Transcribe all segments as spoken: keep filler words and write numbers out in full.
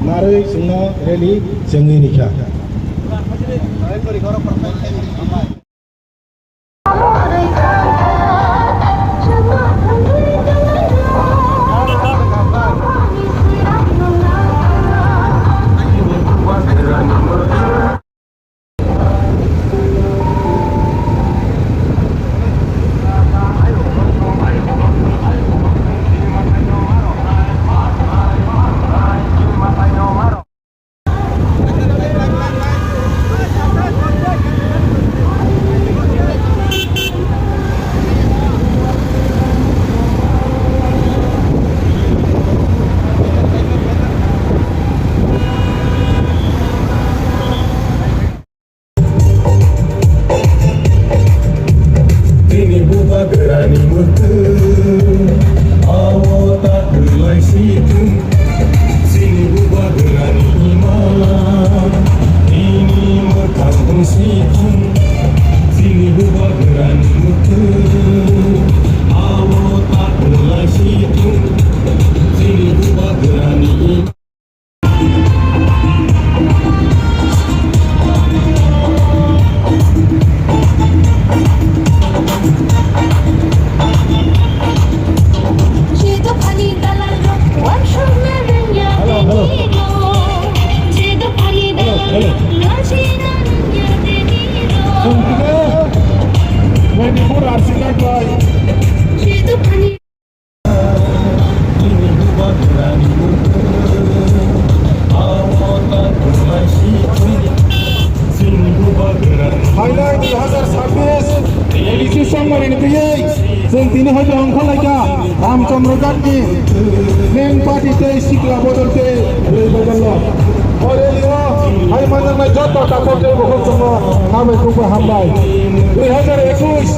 Narwi chwngno rally chengwi rikha. Chini bubagrani mwkhwtwng, awo ta kwlai si thung. Chini bubagrani imang, nini mwkhang wng si thung. Chini bubagrani mwkhwtwng, awo ta kwlai si thung. Chini bubagrani imang. Hello, hello. Hello, hello. Twenty-four hours in that way. Phailai dui hazar chhabbish A D C songmani ni twiwi chwng tini hoi tong kha lai kha Ramchandra Ghat ni main party tei sikla bodol tei rwi bodol no. O rally o hai manjaknai joto takhuk tei bukhuk chwngno hambai khukbai hambai. Dui hazar ekush.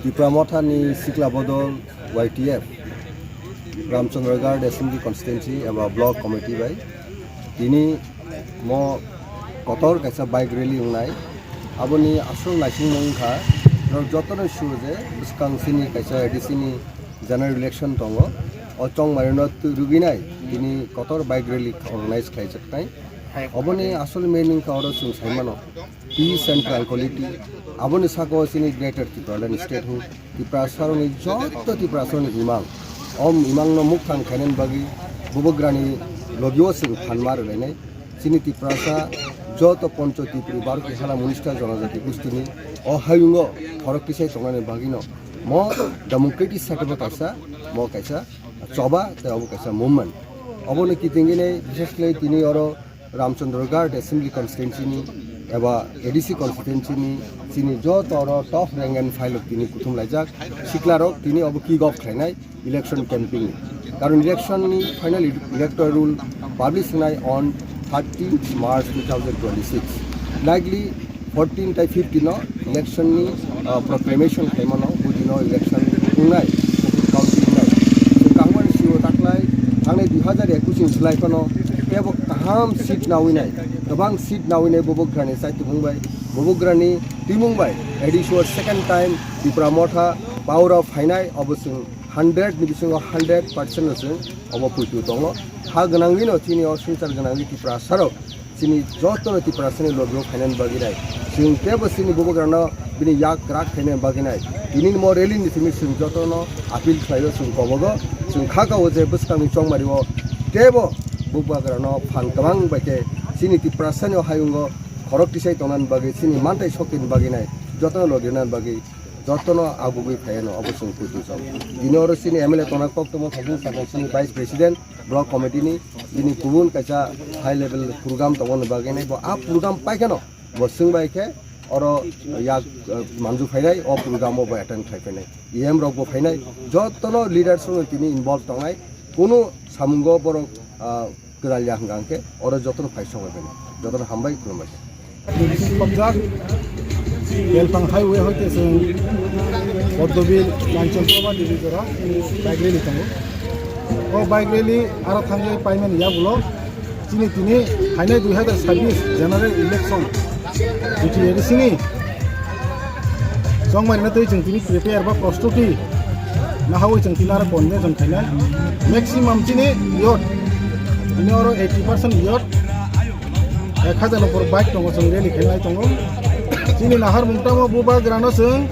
Tipra Motha ni Sikla Bodol Y T F Ramchandra Ghat Assembly Constituency eba Block Committee bai tini mo kotor kaisa bike rally wngnai. Aboni asol naisingmung wngkha, norok jotono sio je bwskang chini kaisa A D C ni general election tongo. O chongmarino twi rwgwinai tini kotor bike rally organize khlaijaknai. Oboni asol main wngkha oro chwng saimano peace and tranquility. Aboni saka o chini Greater Tipraland Statehood, Tiprasarokni joto Tiprasarokni imang. O imangno mukthang khainani bagwi bubagrani logio chwng phan ma rwlainai. Chini Tiprasa joto Pancho Tipri Bharati Hala Munista Jonojati Gustini o hayungo khorok tisai tongnani bagwino mo democratic setup o kaisa, mo kaisa choba tei obo kaisa movement. Obono kitingwi nai, bishesh khlai tini oro Ramchandra Ghat Assembly Constituency ni eba A D C constituency ni chini joto oro top rank and file rok tini kuthum laijak. Sikla rok tini obo kick off khlainai election campaign. Karon election ni final electoral roll publish wngnai on thirteenth March two thousand twenty-six. Likely fourteen tai fifteen no election ni, uh, proclamation khaimano, budino election wngnai, counting wngnai. So, kahmani sio taklai thangnai dui hazar ekush ni slai phano tebo kaham seat nawi nai, kwbang seat nawi nai bubagrani chaitumung bai, bubagrani twimung bai, A D C o second time Tipra Motha power o phainai, obo chwng hundred ni bisingo hundred percent no chwng obo puitu tongo. Ha gwnangwi no chini o swngchar gwnangwi Tiprasa rok chini joto no Tiprasa ni logi o phainani bagwi nai. Chwng tebo chini bubagra no bini yak kwrak khainani bagwi nai. Tini ni mo rally ni simi chwng joto no appeal khlai o, chwng kobogo, chwng kha ka o je bwskang ni chongmari o tebo bubagra no phan kwbang bai khe chini Tiprasa ni o hayung o khorok tisai tongnani bagwi, chini mantai sokti ni bagwi nai, joto no logi rwnani bagwi jotono abugwi phaiano obo chwng puitu chong. Bini oro chini M L A tongna koktwma thangwi sakha chini Vice President, Block Committee ni, bini kubun kaisa high level program tongmani bagwi nai bo a program paikheno bo chwng bai khe oro yak, eh, manju phainai, o program o bo attend khai phainai, E M rok bo phainai, jotono leaders rok tini involve tongnai, kunu samungo borok, ah, kwralya hwnkha hwnkhe oro jotono phai sogwi phai, jotono hambai, khulumbai. Bising khobjak Belpang highway hoite chwng Boddobil Kanchanprabha Devi jora bike rally tongo. O bike rally aro thangwi paimani yagulo chini tini phainai dui hazar sabbish general election B T A D C ni chongmani twi chwng tini prepare ba prostuti nahawi chwng tini aro convention khainai. Maximum chini youth, tini oro eighty percent youth, ek hazar ni upor bike tongo, chwng rally khainai tongo. Chini naharmung tamo bubagrano chwng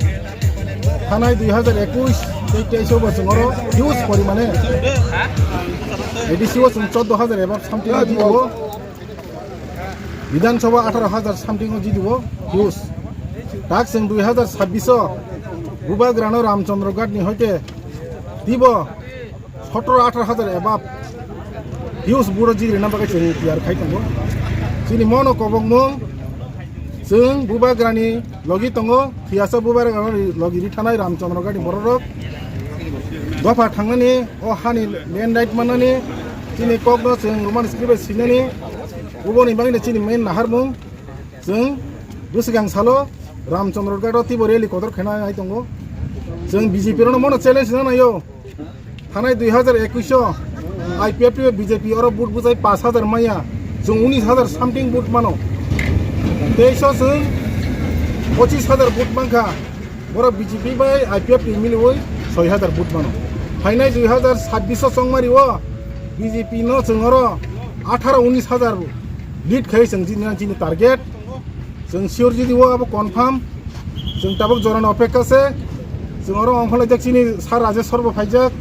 thanai dui hazar ekush tei teis o bo chwng oro huge porimane A D C o chwng chordo hazar above something o jiti o, Bidhan Sabha atharo hazar something o jiti o huge. Tak chwng dui hazar sabbish o bubagrano Ramchandra Ghat ni hoite tibo sotoro atharo hazar above huge buro jiti rina bagwi chwng tiyar khai tongo. Chini mono kobokmung chwng bubagrani logi tongo, thiyasa bubagrani logi ri thanai Ramchandra Ghat ni borok rok. Dopha thangnani, o hani land right mannani, chini kokno chwng Roman script bai sinani, uboni bagwino chini main naharmung, chwng bwswkang salo Ramchandra Ghat o tibo rally kotor khaina nai tongo. Chwng B J P rokno mono challenge na naio. Thanai dui hazar ekush o I P F T B J P oro vote bwchai pash hazar maya, chwng unis hazar something vote mano. Teis o chwng pochis hazar vote mankha. Borok B J P bai I P F T miliwi soi hazar vote mano. Phainai dui hazar sabbish o chongmari o B J P no chwng oro atharo unis hazar lead khai chwng jini, jini target. Chwng sure jidi o abo confirm. Chwng tabuk jorani opekha se. Chwng oro ongkhorlaijak chini sir Rajesh Sarma phaijak.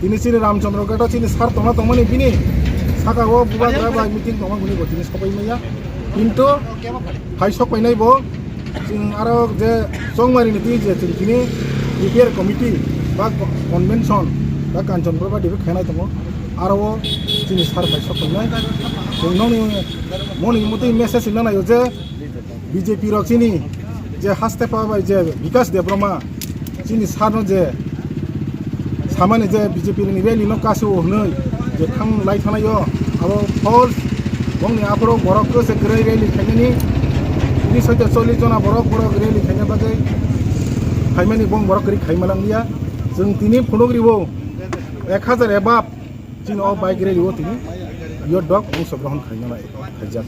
Tini chini Ramchandra Ghat o chini sir tongna tongmani bini saka o bubagra bai meeting tongma guni bo tini sopai maya. Kintu phai sok painai bo. Chwng aro je chongmari ni twi je chwng tini P P R committee ba co-, convention ba Kanchanpur ba dibe khainai tongo. Aro o chini sir phai sok painai. Chwng nokni moni motwi message hinna naio je B J P rok chini je haste pa bai je Bikash Debbarma chini sir no je samani je B J P ni rally no kasu hwnwi je thang lai thanai o abo false. Bongni aphuru borok kwse kwrwi rally khainani tris hoite chollish jona borok, borok rally khaina bagwi phaimani bong borok kwrwi khai malang liya. Chwng tini phunuk riwo ek hazar above chini o bike rally o tini yo dok ongsogrohon khaina lai khaijak.